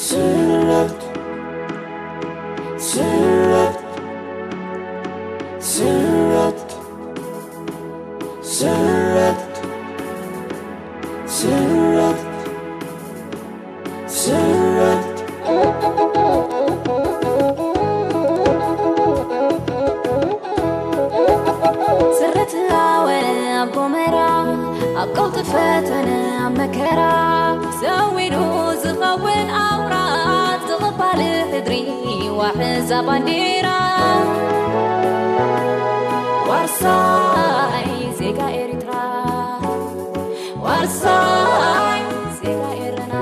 ስረት ስረት ስረት ስረት ስረት ስረት ስርትላወ ኣብ ጎመራ ኣብ ቀውጢ ፈተነ ኣብ መከራ ሰዊሩ ዝኸውን ኣውራ ተቐባሊ ሕድሪ ዋሕዛ ባንዴራ ዋርሳይ ዜጋ ኤርትራ ዋርሳይ ዜጋ ኤረና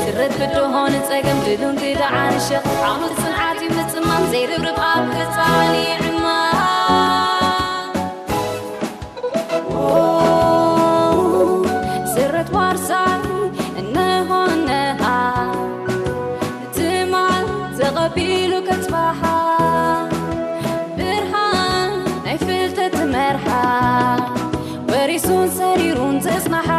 ስረት ብድሆ ንጸገም ድሉን ግዳዓን ሸኽ ዓሙት ጽንዓት እዩ ምጽማም ዘይርብርብ ኣብ ክጻን ይዕማ ስረት ዋርሳይ እነሆ እነሃ ትማል ተቐቢሉ ከጽባሓ ብርሃን ናይ ፍልጠት መርሓ ወሪሱን ሰሪሩን ዘጽናሓ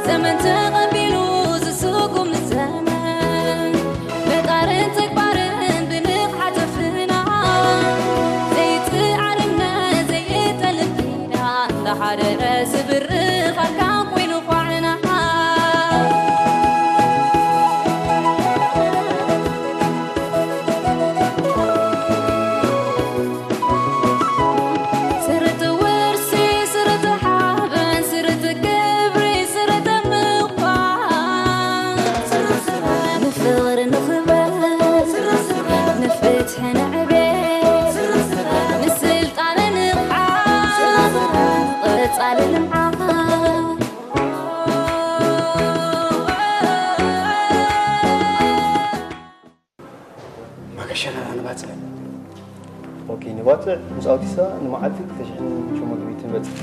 ዘመን ተቐቢሉ ዝስጉም ዘመን መጣርን ተግባርን ብንቕሓት ኣፍና ዘይጥዓርና ዘይጠልብ ኪዳን እንዳሓረረ ዝብርኽ ኣርካን ኮይኑ ኳዕና ስርት ውርሲ ስርት ሓበን ስርት ክብሪ ስርት ምዃን ንፍቕሪ ንኽበር ንፍትሒ ንዕቤት ንስልጣነ ንቕሓት ንቐጻሊ ልምዓት መገሻና ንባፅዕ። ኦኬ፣ ንባፅዕ ምስ ኣውቲሳ ንመዓልቲ ክልተ ሽሕን ሸሞንተ ሚእትን በፅዕ።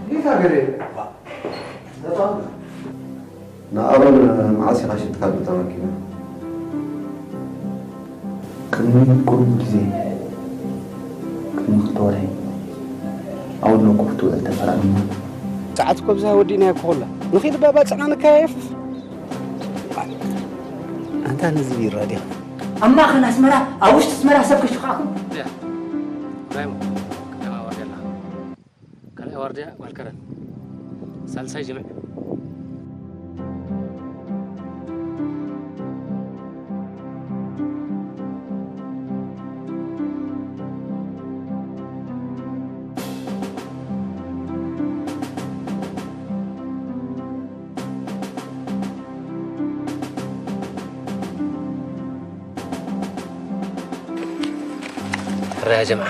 ጌታ ገሬ ንኣሮን መዓስ ኢኻ ሽጥካ እታ መኪና? ቅድሚ ቁሩብ ግዜ፣ ቅድሚ ክልተ ወርሒ፣ ኣብ ወሎ ኮፍ ትውዕል ተፈራሪምና። ሰዓት እኮ ብዝሃ ወዲእናዮ እኮ ኩላ። ንኺድ ባባ ጽዕና ንከያየፍ። ኣንታ ነዚ ቢራ ዲኻ? ኣብ ማእኸል ኣስመራ፣ ኣብ ውሽጢ ኣስመራ ሰብ ከሽኻዕኩም? ካልኣይ ዋርድያ ጓል ከረን፣ ሳልሳይ ጅምዕ። ሕራይ ያ ጀምዓ፣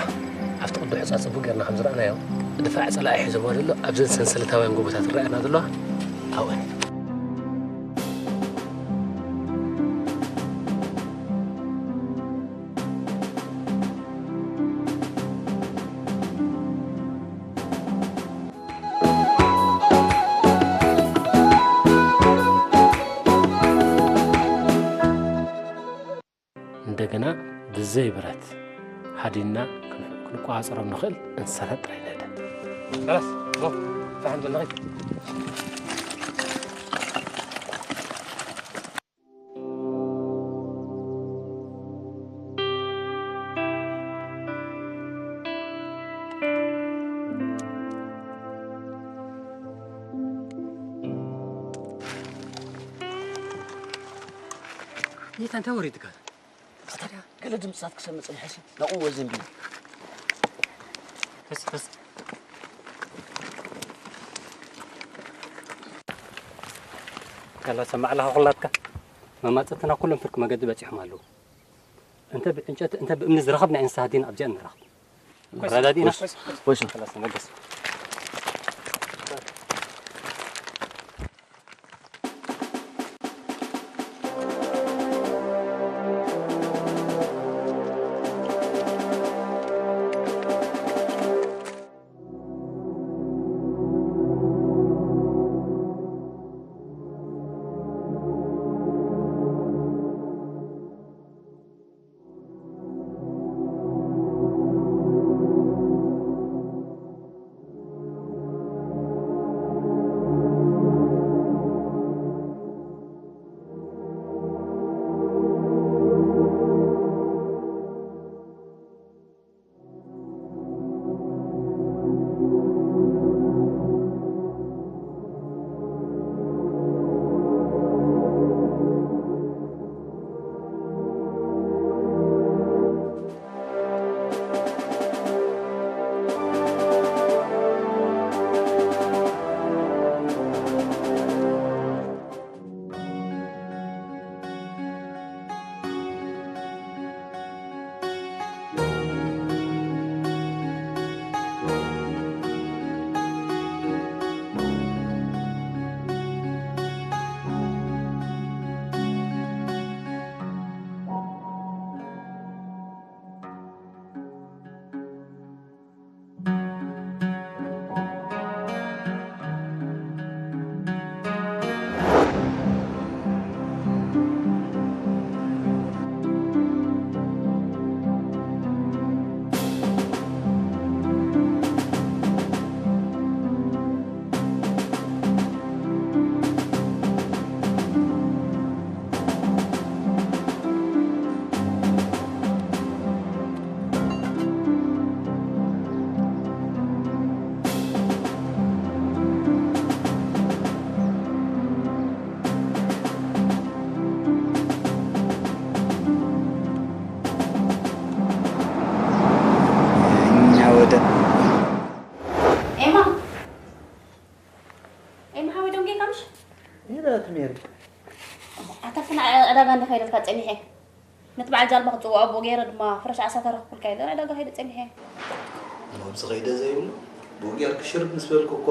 ኣብቲ ቅዲ ሑጻ ጽቡቕ ጌርና ከም ዝረኣናዮ፣ ድፋዕ ጸላኢ ሒዞሞ ዘሎ ኣብዘን ሰንሰለታውያን ጎቦታት ዝረኣያና ዘለዋ ኣብአን። እንደገና ብዘይ ብረት ሃዲንና ክንቆጻጸሮም ንኽእል እንስሳታት ጥራይ ንህደግ። خلاص، go. فحمد الله. ጌታ እንታይ ወሪድካ? እስከ ገለ ድምፅታት ክሰምዕ ፅንሐሲ ናብኡ ወዘንቢሉ። ፈስ ፈስ። ያላ ሰማዕ ኣለኻ ኩላትካ። መማፅእትና ኩሎም ፍርቂ መገዲ በፂሖም ኣለዉ። እንተ ብዕንጨቲ እንተ ብእምኒ ዝረኸብናዮ ንስኻ ኣዴና ኣብዚኣ ንራኸብ። ረዳዲና? ወይስ? ከላስ፣ ንበገስ። እኛ ወደ ኤማ፣ ኤማ ሓወይ ደንጌካ ምሽ? ይዳ ትሜሪ። ኣታ ፍና ዕዳጋ እንደ ከይደልካ ጸኒሐ። ነቲ በዓል ጃልባ ክጽውዖ ብኡ ገይረ ድማ ፍረሽ ዓሳ ተረኽብኩልካ ኢለ ዕዳጋ ከይደ ጸኒሐ። ናብዚ ከይደ ዘይብሉ ብኡ ጌርክ ሽርብ ምስ በልኩ እኮ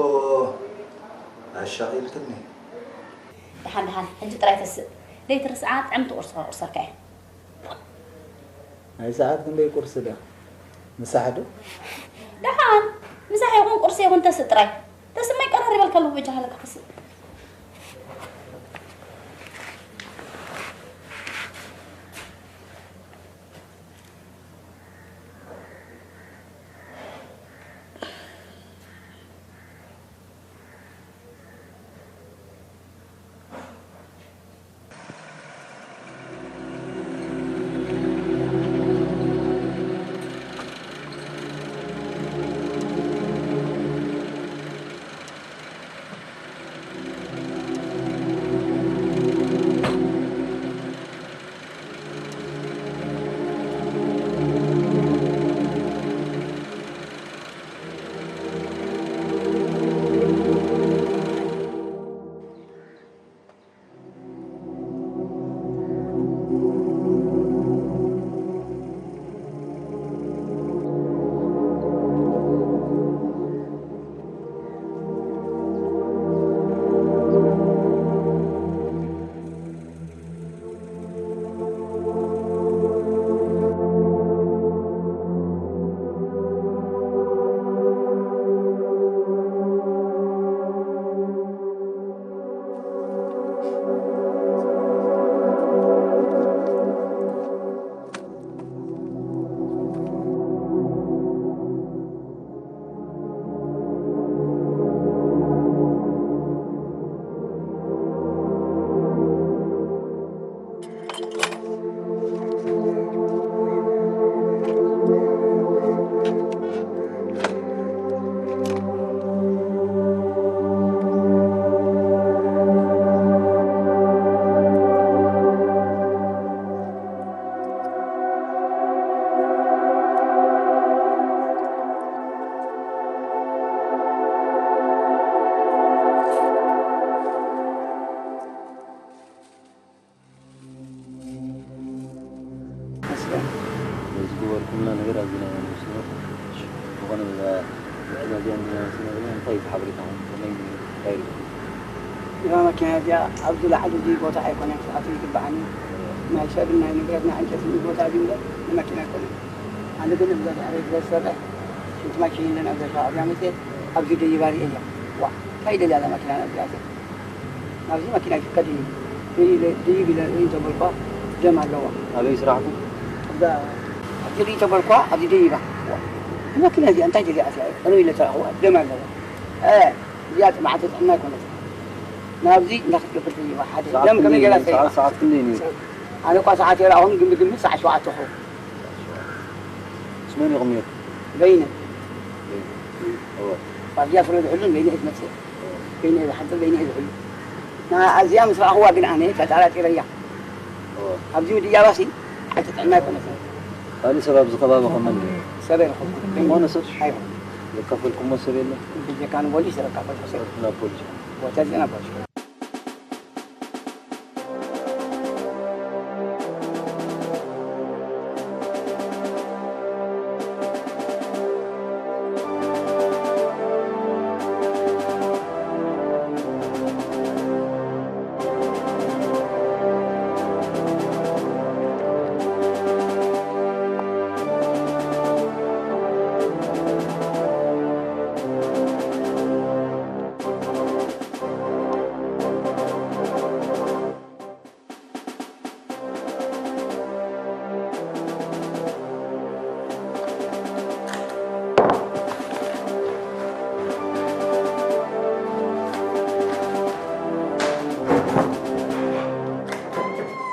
ኣሻቒልክኒ። ደሓን ደሓን፣ ሕጂ ጥራይ ተስእ። ለይቲ ርስዓ ጥዕምቲ ቁርሲ ከቁርሰካ እየ። ናይ ሰዓት ክንደይ ቁርሲ ዶ? ምሳሕ ዶ? ደሓን፣ ምሳሕ ይኹን ቁርሲ ይኹን ተስእ ጥራይ። ተስማይ ቀራሪበልካ ኣለኹ በጃኻ ለካ ክስእ። ዝገበርኩምና ነገር ኣዝና ኢና ነመስግነኩም። ዝኾነ እዛ መኪና እዚኣ እንዲና ነመስግና ዘለና እንታይ እዩ ሓበሬታኹም? ከመይ እንታይ ኢልኩም? እዛ መኪና እዚኣ ኣብዚ ላዕሊ እዚ ቦታ ኣይኮነን ክትኣቱ ይግብኣኒ። ናይ ሰብን ናይ ንብረትና ዕንጨትን ቦታ እዩ እምበር ንመኪና ኣይኮነን። ኣነ ግን እዛ ድሕረይ ስለ ዝሰርሕ ሽንቲ ማሽን ኢለን ኣብዛ ሸዋ እዚኣ መፅኤ ኣብዚ ደይባ ርእየ እያ። ዋ እንታይ ደልያ እዛ መኪና እዚኣ? ናብዚ መኪና ይፍቀድ እዩ። ደይብ ኢለ ርእዩ ተበልኳ ደም ኣለዋ። ኣበይ ስራሕኩም? እዛ ኣብዚ ርእዩ ተበልኳ ኣብዚ ደይባ። ዋ፣ መኪና እዚኣ እንታይ ደልያ እያ? ቀረብ ኢለ ተረኽዋ ደም ኣለዋ። እ፣ እዚኣ ጥማዕቲ ጥዕና ኣይኮነትን። ናብዚ እንታይ ክትገብር ደይባ ሓደ ሰዓት ደም ከመይ ክንደይ ገላ እዩ? ሰዓት፣ ሰዓት ክንደይ እዩ? ኣነ እኳ ሰዓት የርኣኹም ግን ብግምት ሰዓት ሸውዓተ ክኸውን። ምስ መን ኢኹም ነይርኩም? በይነ። እወ። ኣብዚኣ ስለ ዝሕሉን በይነ እየ ዝመፅእ። በይነ እየ ዝሓድር፣ በይነ እየ ዝሕሉ። ንኣዚኣ ምስ ረኣኽዋ ግን ኣነ ተጠራጢረያ። እወ። ኣብዚ ምድያባሲ ኣይትጥዕና ኣይኮነትን። ካልእ ሰብ ኣብዚ ከባቢ ከመን ድዩ? ሰብ ኣይረኸብኩን። ዝኾነ ሰብ? ኣይረኸብኩን። ዘካፈልኩሞ ሰብ የለን? ብጀካ ንፖሊስ ዘካፈልኩ ሰብ። ናብ ፖሊስ? ቦታ ዜና ፖሊስ።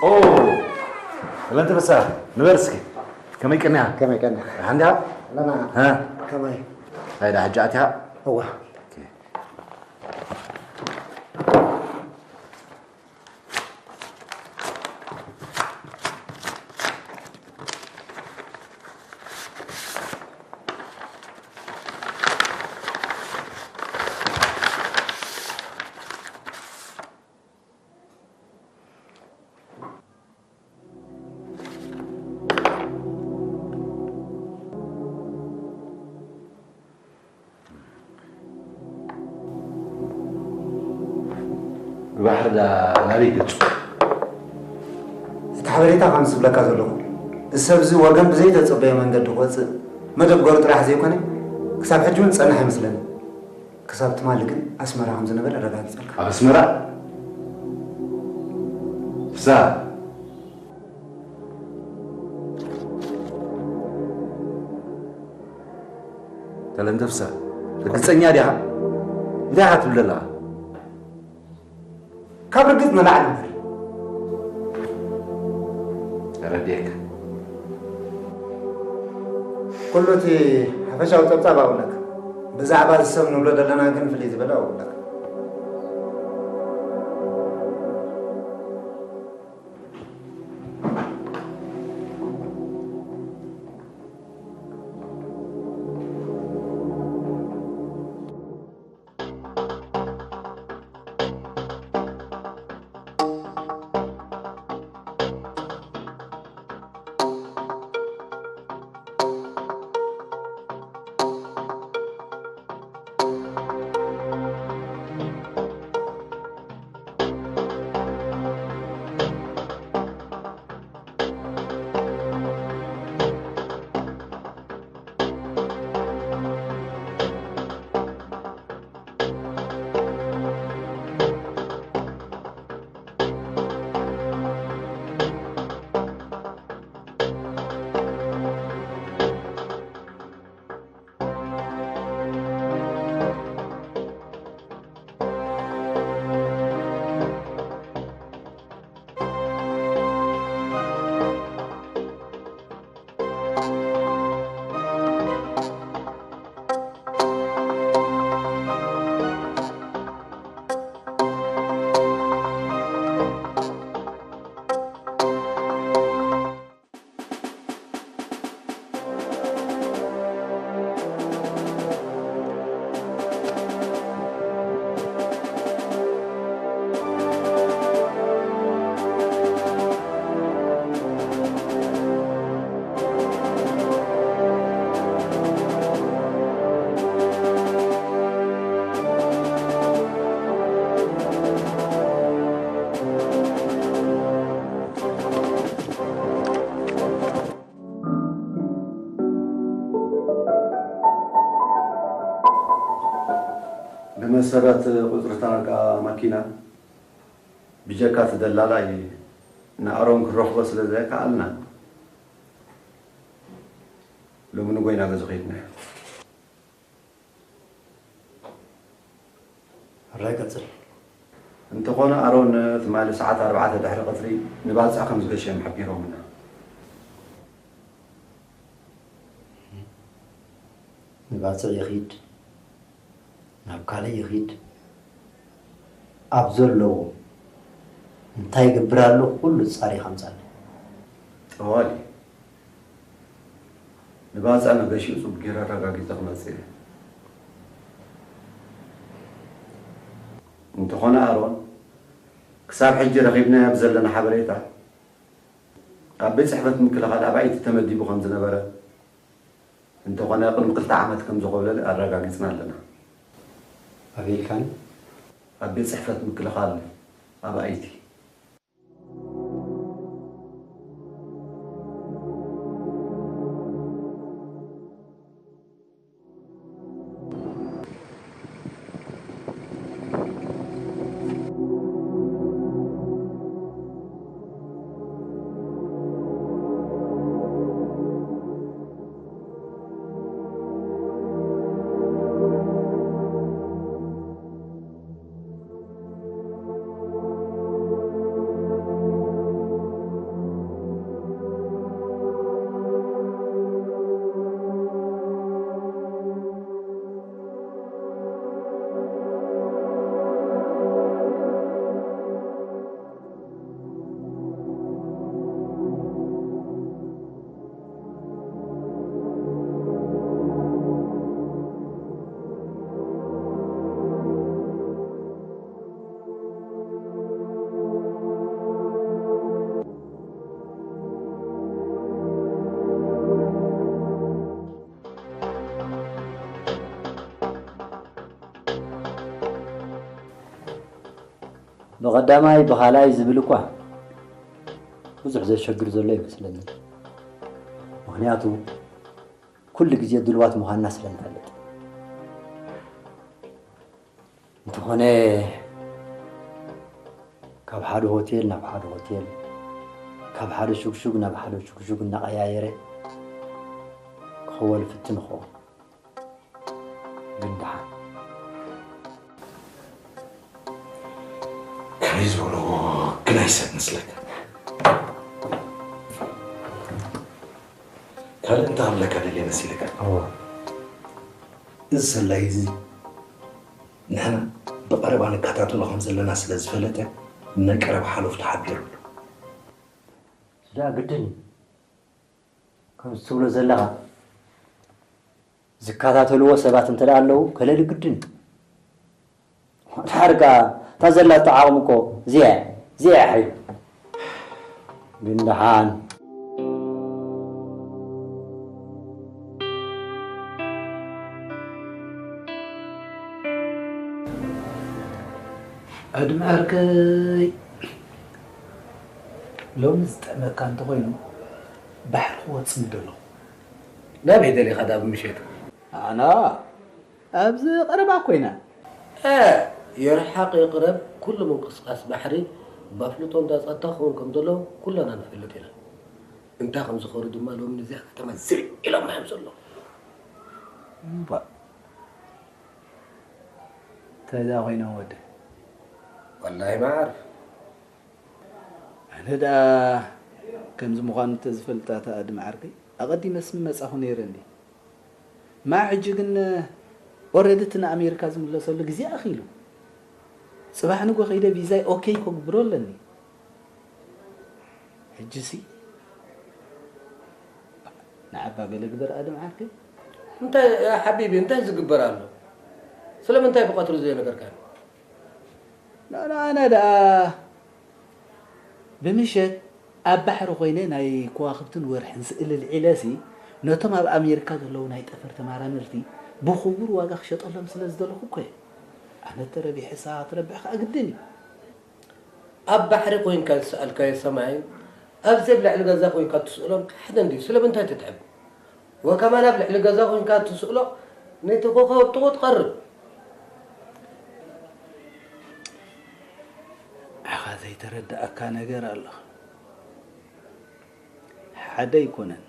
ኦ፣ ለንተ በሳ ንበር እስኪ። ከመይ ቀንያ? ከመይ ቀንያ? ሓንዳ? ለና። ሃ? ከመይ? ኣይዳ ሕጂ ኣትያ? እዋ። ኦኬ። ብባሕሪ ዳ ናበይ ገጹ? እቲ ሓበሬታ ከም ዝብለካ ዘለኹ፣ እዚ ሰብ እዚ ወገን ብዘይተጸበዮ መንገዲ ክወጽእ መደብ ገሩ ጥራሕ ዘይኮነ፣ ክሳብ ሕጂ እውን ዝጸንሕ ኣይመስለንን። ክሳብ ትማሊ ግን ኣስመራ ከም ዝነበረ ኣረጋግጸልካ። ኣብ ኣስመራ? ፍስሃ። ተለንተ ፍስሃ፣ ርግጸኛ ዲኻ? እንታይ ኢኻ ትብል ዘለኻ? ካብ ርግጽ ንላዕሊ እምበር። ተረዲኤካ። ኩሉ እቲ ሓፈሻዊ ጸብጻብ ኣብለካ። ብዛዕባ እዚ ሰብ ንብሎ ዘለና ግን ፍልይ ዝበለ ኣብለካ። መሰረት ቁፅሪ ታርጋ ማኪና ብጀካ እቲ ደላላይ ንኣሮን ክንረኽቦ ስለ ዘይከኣልና ሎሚ ንጎይና ገዝኡ ከይድና። ሕራይ ቀጽል። እንተኾነ ኣሮን ትማሊ ሰዓት ኣርባዕተ ድሕሪ ቀትሪ ንባጽዕ ከም ዝገሸ እዮም ሓቢሮምና። ንባጽዕ ይኺድ፣ ናብ ካልእ ይኺድ፣ ኣብ ዘለዎ እንታይ ይገብር ኣሎ ኩሉ ጻሪኻ ኣምጻለይ። ጠዋሊ ንባጽዕ መገሽኡ ጽቡቕ ገይረ ኣረጋጊጸ ክመጽእ እየ። እንተኾነ ኣሮን፣ ክሳብ ሕጂ ረኺብናዮ ብዘለና ሓበሬታ፣ ኣብ ቤት ጽሕፈት ምክልኻል ኣባይቲ ተመዲቡ ከም ዝነበረ፣ እንተኾነ ቅድሚ ክልተ ዓመት ከም ዝኾብለለ ኣረጋጊጽና ኣለና። ኣበይ ኢልካኒ? ኣብ ቤት ጽሕፈት ምክልኻል ኣባይቲ። ብቐዳማይ ብኻልኣይ ዝብል እኳ ብዙሕ ዘሸግር ዘሎ ይመስለኒ። ምኽንያቱ ኩሉ ግዜ ድልዋት ምዃንና ስለ ንፈልጥ። እንተኾነ ካብ ሓደ ሆቴል ናብ ሓደ ሆቴል፣ ካብ ሓደ ሽጉሽግ ናብ ሓደ ሽጉሽግ እናቐያየረ ክኸወል ፍትን ይኸውን። ግን ደሓን። ከመይ ዝበሎ ግናይ ሰብ መስለካ? ካልእ እንታይ ክብለካ ደልየ መሲልካ? እዎ። እዚ ሰላይ እዚ ንሕና ብቐረባ ንከታተሎ ከም ዘለና ስለ ዝፈለጠ፣ ናይ ቀረባ ሓለፍቱ ሓቢሩሉ። ደኣ ግድን እዩ። ከምዚ ትብሎ ዘለኻ ዝከታተልዎ ሰባት እንተ ደኣ ኣለዉ፣ ከለሊ ግድን እዩ። ድሓር ከኣ እታ ዘላቶ ዓቕሚ እኮ እዚኣ እያ፣ እዚኣ እያ ሓይሉ። ግን ደሓን። ኣድም ዓርከይ፣ ሎሚ ዝጥዕመካ እንተኾይኑ፣ ባሕሪ ክወጽእ ምደለኹ። ናበይ ደሊኻ ደኣ ብምሸት? ኣና ኣብዚ ቀረባ ኮይና። እ፣ ይርሓቕ ይቕረብ፣ ኩሉ ምንቅስቓስ ባሕሪ ባፍልጦ እንዳጻታ ክኸውን ከም ዘለዎ ኩልና ንፈልጥ ኢና። እንታይ ከም ዝኾሩ ድማ ሎሚ ነዚኣ ከተማ ዝርእ ኢሎምና እዮም ዘለዉ። እምባ፣ እንታይ ደኣ ኮይኖም ወደይ? ወላሂ መዓርፍ። ኣነ ደኣ ከምዚ ምዃኑ እንተዝፈልጣ እታ ኣድመ ዓርከይ ኣቐዲመስ ምመጻኹ ነይረ እንድየ። ማዕ ሕጂ ግን ኦረዲ እቲ ንኣሜሪካ ዝምለሰሉ ግዜ ኣኺሉ። ጽባሕ ንጎ ከይደ ቪዛይ ኦኬይ ከግብሮ ኣለኒ። ሕጂሲ ንዓባ ገለ ግበር ኣድም ዓርከይ። እንታይ ሓቢቢ እንታይ ዝግበር ኣሎ? ስለምንታይ ብቐትሪ ዘይነገርካኒ? ንኣና ደኣ ብምሸት ኣብ ባሕሪ ኮይነ ናይ ከዋኽብትን ወርሕን ስእሊ ልዒለሲ ነቶም ኣብ ኣሜሪካ ዘለዉ ናይ ጠፈር ተመራመርቲ ብኽቡር ዋጋ ክሸጠሎም ስለ ዝደለኹ እኮ እየ። ኣነ ተረቢሐ ንሳ ክትረብሕ ከኣ ግድን እዩ። ኣብ ባሕሪ ኮይንካ ዝሰኣልካዮ ሰማይን ኣብዚ ኣብ ልዕሊ ገዛ ኮይንካ እትስእሎን ሓደ እንድዩ። ስለምንታይ ትትዕብ? ወከማን ኣብ ልዕሊ ገዛ ኮይንካ እትስእሎ ነቲ ኮኸብ ኣብጥቑ ትቐርብ። ተረዳእካ ነገር ኣሎ። ሓደ ኣይኮነን።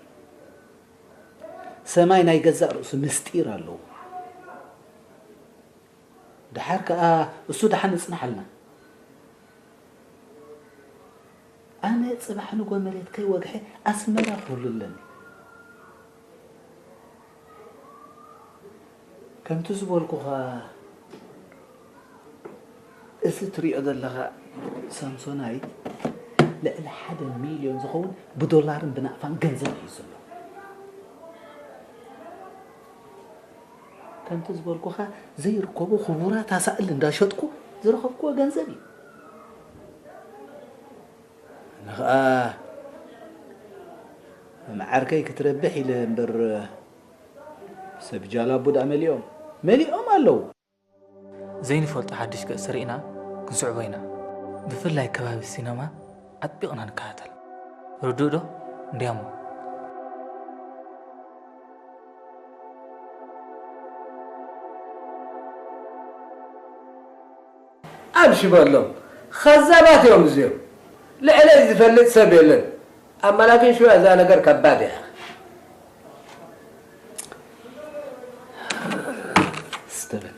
ሰማይ ናይ ገዛእ ርእሱ ምስጢር ኣለዎ። ደሓር ከኣ እሱ ደሓን እጽንሓልና። ኣነ ጽባሕ ንጎ መሬት ከይወግሐ ኣስመራ ክህሉ ኣለኒ። ከምቲ ዝበልኩኻ፣ እዚ ትሪኦ ዘለኻ ሳምሶናይት ልዕሊ ሓደ ሚልዮን ዝኸውን ብዶላርን ብናቕፋን ገንዘብ እዩ ዘሎ። ከምቲ ዝበልኩኻ፣ ዘይርከቡ ክቡራት ኣሳእል እንዳሸጥኩ ዝረኸብክዎ ገንዘብ እዩ። ንኸኣ መዓርከይ ክትረብሕ ኢለ እምበር፣ ሰብ ጃላቡ ደኣ መሊኦም፣ መሊኦም ኣለዉ። ዘይንፈልጦ ሓድሽ ገጽ ርኢና ክንስዕቦ ኢና። ብፍላይ ከባቢ ሲነማ ኣጥቢቕና ንከታተል። ርዱእ ዶ? እንድያሞ። ኣምሽ በሎም። ኸዛባት እዮም እዚኦም። ልዕለይ ዝፈልጥ ሰብ የለን። ኣመላኪን ሽዋ እዛ ነገር ከባድ እያ። ስተበል።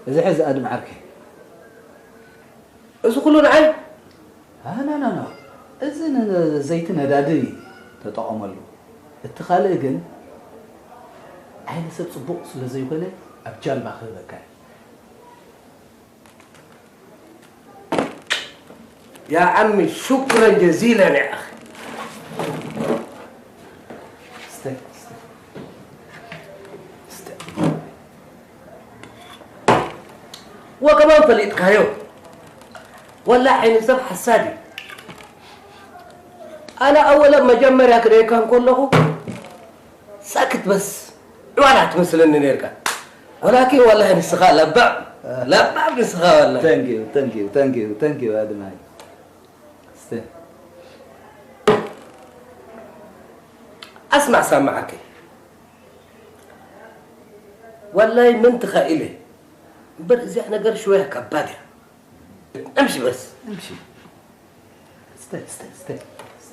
እዚ ሕዚ ኣድም ዓርከይ። እዚ ኩሉ ንዓይ? ኣናናና፣ እዚ ን-፣ ዘይቲ ነዳዲ ተጠቐመሉ። እቲ ካልእ ግን ዓይኒ ሰብ ጽቡቕ ስለ ዘይኮነ ኣብ ጃልባ ክህበካ እየ። ያ ዓሚ ሹክረን ጀዚለን ያ ኣኺ። እስተ፣ እስተ፣ እስተ። ወከማን ፈሊጥካዮ። ወላ ዓይኒ ሰብ ሓሳድ እዩ። ኣነ ኣወለ መጀመርያ ክርእየካ እንከለኹ ሳክት በስ ዕዋላ ትመስለኒ ነርካ። ወላኪን ወላሂ ንስኻ ለባም፣ ለባም ንስኻ ወላሂ። Thank you, thank you, thank you, thank you ኣድማይ። እስተ። ኣስማዕ ሳማ ዓርከይ። ወላሂ ምን ትኻኢለ። እምበር እዚኣ ነገር ሽወያ ከባድ እያ። እምሺ በስ። እምሺ። እስተ፣ እስተ፣ እስተ፣ እስተ።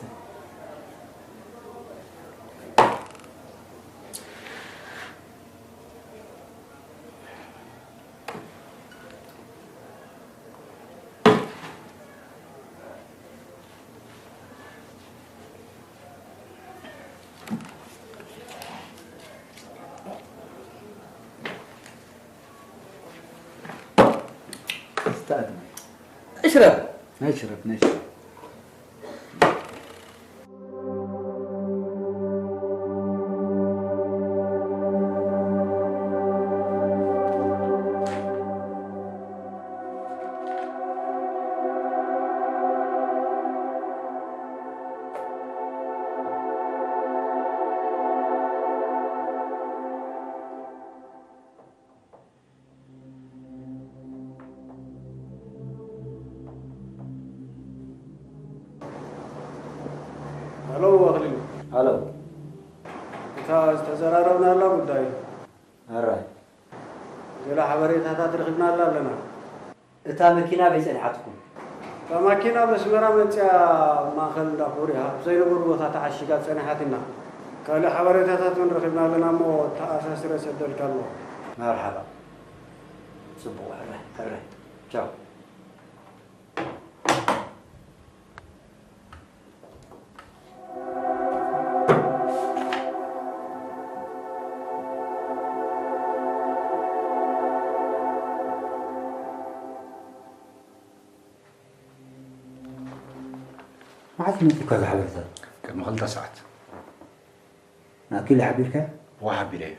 استأذن. اشرب. نشرب، نشرب. ሄሎ ኣኽሊሉ። ሄሎ። እታ ዝተዘራረብናላ ጉዳይ። ኣራይ። ገለ ሓበሬታታት ረኺብናላ ኣለና። እታ መኪና ኣበይ ጸኒሓትኩም? እታ ማኪና ኣብ ኣስመራ መጽያ ኣብ ማእከል እንዳ ኮርያ ኣብ ዘይነበሩ ቦታ ተዓሺጋ ጸኒሓትና። ካልእ ሓበሬታታት እውን ረኺብና ኣለና እሞ ተኣሳሲረ ሰደልካ ኣለኹ። መርሓባ። ጽቡቕ፣ ሕራይ፣ ሕራይ። ቻው። መዓስ መጺእካ እዛ ሓበሬታ? ቅድሚ ክልተ ሰዓት። ንኣኪለ ሓቢርካዮ? እወ ሓቢረዮ።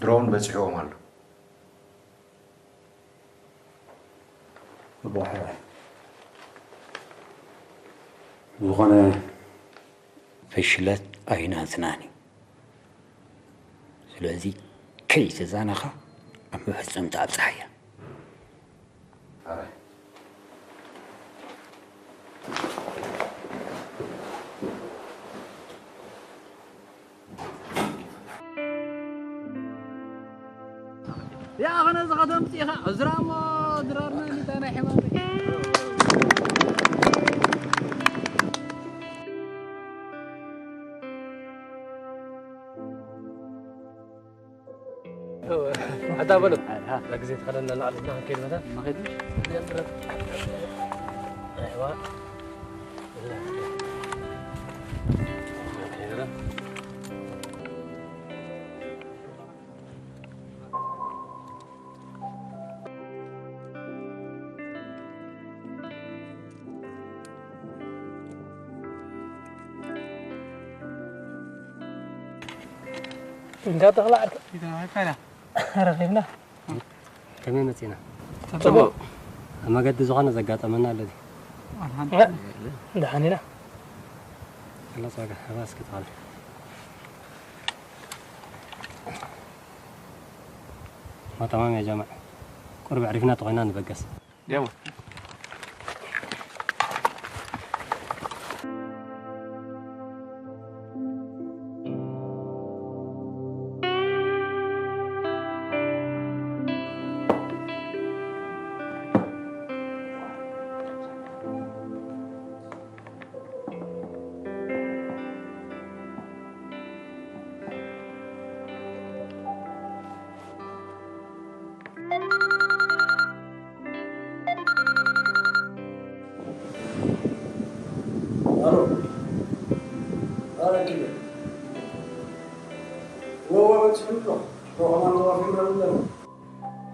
ድሮን በጺሕዎም ኣሎ። እወ ሓራይ። ዝኾነ ፍሽለት ኣይናትናን እዩ። ስለዚ ከይተዛነኻ ኣብ መፈጸምታ ኣብጽሓያ። ያ ኸነ ዝኸተምጽ ኢኻ ዕዝራ እሞ ድራርና ሊጣ ናይ ሕማም ኣታ በሉ። ኣሃ። እዛ ግዜ ተኸደና ንዓለትና ክንከይድ መታ። ንኸይድ። ኣይዋ። እንዳ ተኽላ ዓርኪ። ይተናባይ ካይዳ። ረኺብና። ከመይ መጺና? ጽቡቕ። ኣብ መገዲ ዝኾነ ዘጋጠመና ኣሎ ድዩ? ኣልሓምዱሊላህ። ደሓን ኢና። ከላ ጸጋ፣ ሃባ እስኪ ተቐበል። ዋ፣ ተማም ያ ጀማዕ። ቁሩብ ዕሪፍና ተኾይና ንበገስ። ደሞ።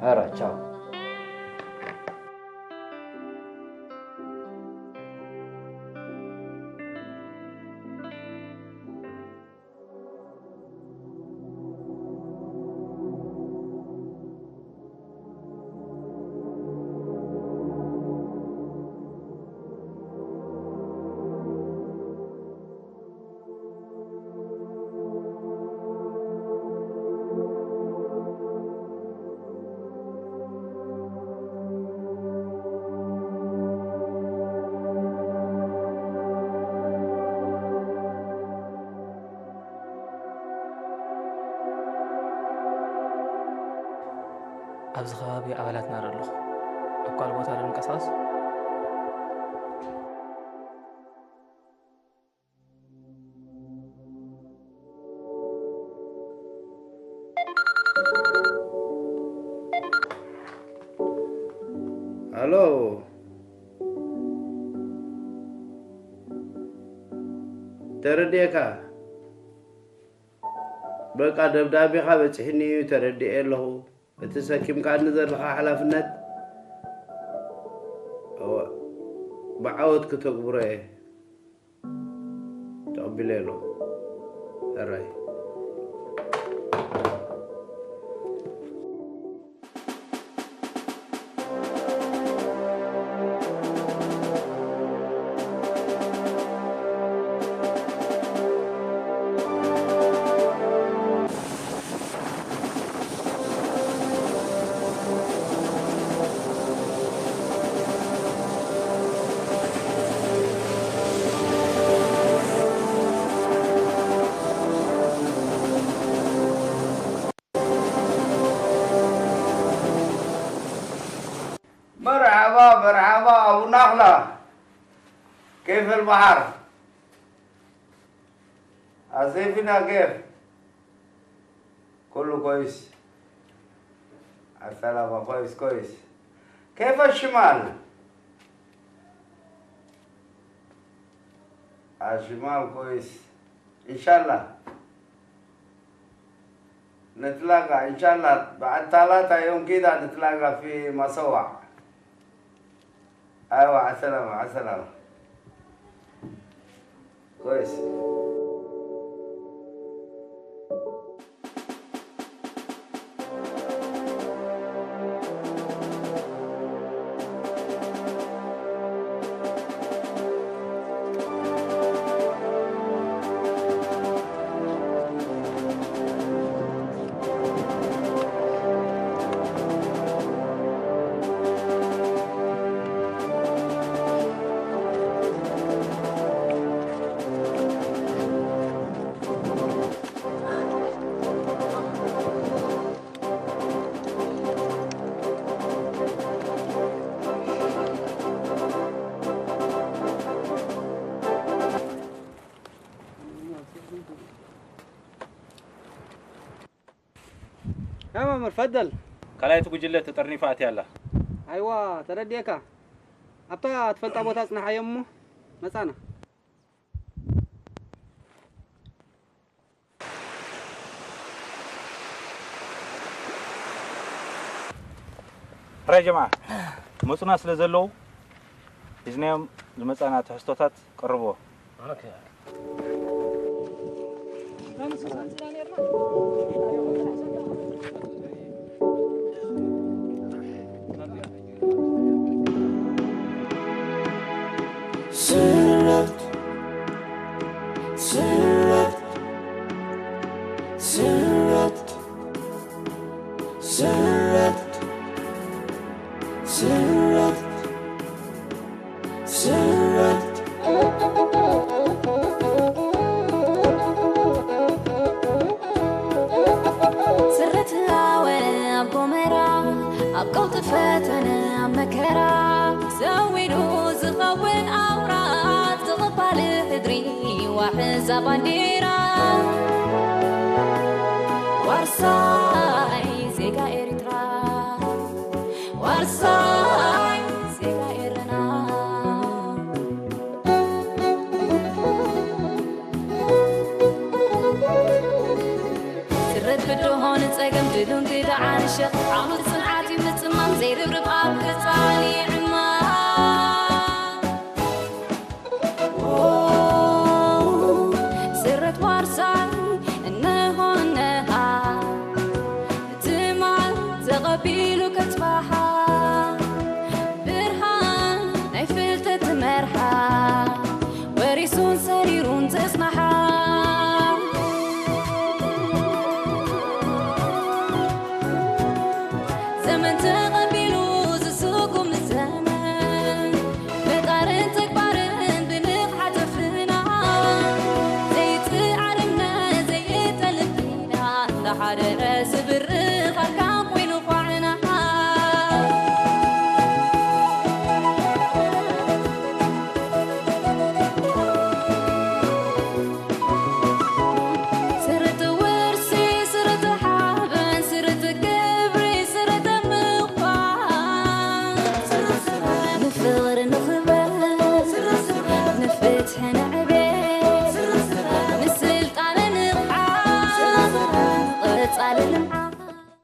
ኧረ ቻው። ኣብዚ ከባቢ ኣባላትና ርኢ ኣለኹ። ኣብ ካልእ ቦታ ዶ ንንቀሳቐስ? ሃሎ፣ ተረዲኤካ። በቃ ደብዳቤኻ በጺሕኒ እዩ፣ ተረዲኤ ኣለኹ። እቲ ሰኪምካኒ ዘለኻ ሓላፍነት ብዓወት ክተግብሮ እየ። ተቐቢለ ኣለኹ። ሕራይ። مرحبا، مرحبا، أبو نخلة. كيف البحر؟ أسيفنا كيف؟ كله كويس. السلامة، كويس، كويس. كيف الشمال؟ الشمال كويس. إن شاء الله. نتلاقى إن شاء الله بعد ثلاثة يوم كده، نتلاقى في مسوع. أيوة، على السلامة، على السلامة. كويس. عمر، تفضل. ካልኣይቲ ጉጅለ ተጠርኒፋ ኣትያ ኣላ። ኣይዋ፣ ተረዲኤካ። ኣብታ ትፈልጣ ቦታ ጽናሓዮ እሞ መጻና። ሕራይ ጀማዓ፣ መጹና ስለ ዘለዉ፣ ሒዝናዮም ዝመጻና ትሕዝቶታት ቀርብዎ። ስረት፣ ስረት፣ ስረት፣ ስረት፣ ስረት፣ ስረት። ስረት ሃወ ኣብ ጎመራ፣ ኣብ ቀውጢ ፈተነ ኣብ መከራ፣ ሰዊሩ ዝኸውን ኣውራ፣ ዝቕባል ሕድሪ ዋሕዛ ባንዴራ። ዋርሳይ ዜጋ ኤርትራ፣ ዋርሳይ ዜጋ ኤረና። ስረት ብድሆ ንጸገም ድሉን ግዳዓን ሸኽ ዓወት ጽንዓት እዩ ምጽማም ዘይርብርብ ኣብ ገጻን ይዕማም። ስረት ዋርሳይ እነሆ እነሃ ትማል ተቐቢሉ ከጽባሓ